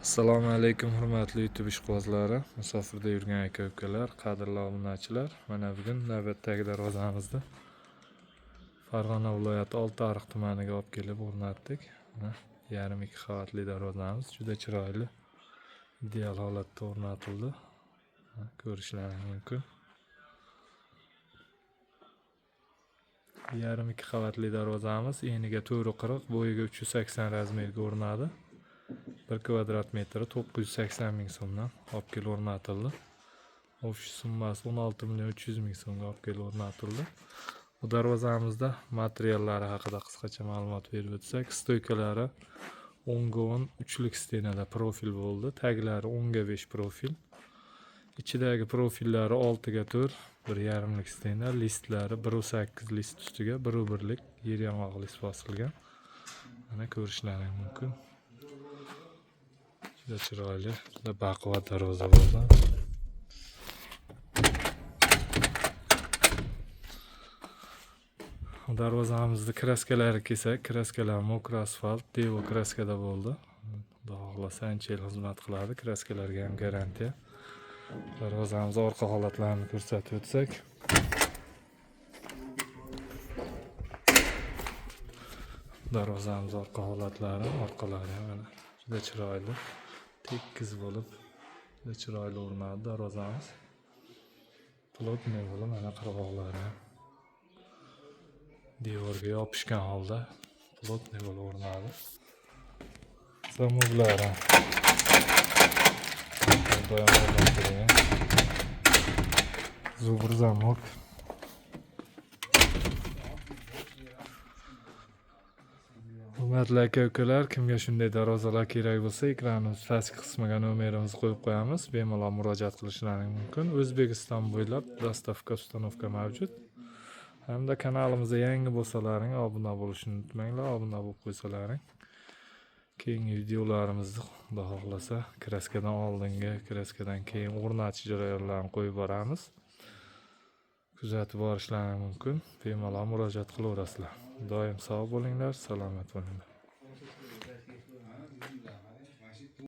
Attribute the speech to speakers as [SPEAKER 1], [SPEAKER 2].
[SPEAKER 1] Assalomu alaykum hurmatli YouTube ishqibozlari, musofirda yurgan aka-ukalar, qadrli obunachilar. Mana bugun navbatdagi darvozamizni Farg'ona viloyati Oltiariq tumaniga olib kelib o'rnatdik. Mana 1,5 qavatli darvozamiz juda chiroyli, ideal holatda o'rnatildi. Ko'rishlaring mumkin. 1,5 qavatli darvozamiz eniga 440, bo'yiga 380 razmerga o'rnadi. 1 kvadrat metri 980 ming so'mdan olib kelib o'rnatildi. Общий summasi 16 million 300 ming so'mga olib kelib o'rnatildi. Bu darvozamizda materiallari haqida qisqacha ma'lumot berib o'tsak, stoykalari 10 ga 10 uchlik stenada profil bo'ldi. Taglari 10 ga 5 profil. Ichidagi profillari 6 ga 4 1,5lik stena, listlari 1,8 list ustiga 1,1lik yer yong'oq list bosilgan. Mana ko'rishlaring mumkin. Juda chiroyli, juda baquvvat darvoza bo'ldi. Darvozamizni kraskalari kelsak, kraskalar mokro asfalt, devo kraskada bo'ldi. Xudo xohlasa ancha yil xizmat qiladi, kraskalarga ham garantiya. Darvozamiz orqa holatlarini ko'rsatib o'tsak. Darvozamiz orqa holatlari, orqalari ham mana juda chiroyli, tekis bo'lib, juda chiroyli o'rnadi darvozamiz. Plotniy bo'lib, mana qirg'oqlari ham devorga yopishgan holda plotniy bo'lib o'rnadi. Zamoklari doim o'rnatilgan. Zubr zamok. Hurmatli aka-ukalar, kimga shunday darvozalar kerak bo'lsa, ekranimiz pastki qismiga nomerimizni qo'yib qo'yamiz. Bemalol murojaat qilishlaring mumkin. O'zbekiston bo'ylab dostavka, uстановка mavjud. Hamda kanalimizga yangi bo'lsalaring obuna bo'lishni unutmanglar. Obuna bo'lib qo'ysalaring, keyingi videolarimizni Xudo xohlasa kraskadan oldingi, kraskadan keyin o'rnatish jarayonlarini qo'yib boramiz. Kuzatib borishlaring mumkin. Bemalol murojaat qilaverasizlar. Doim sog' bo'linglar, salomat bo'linglar.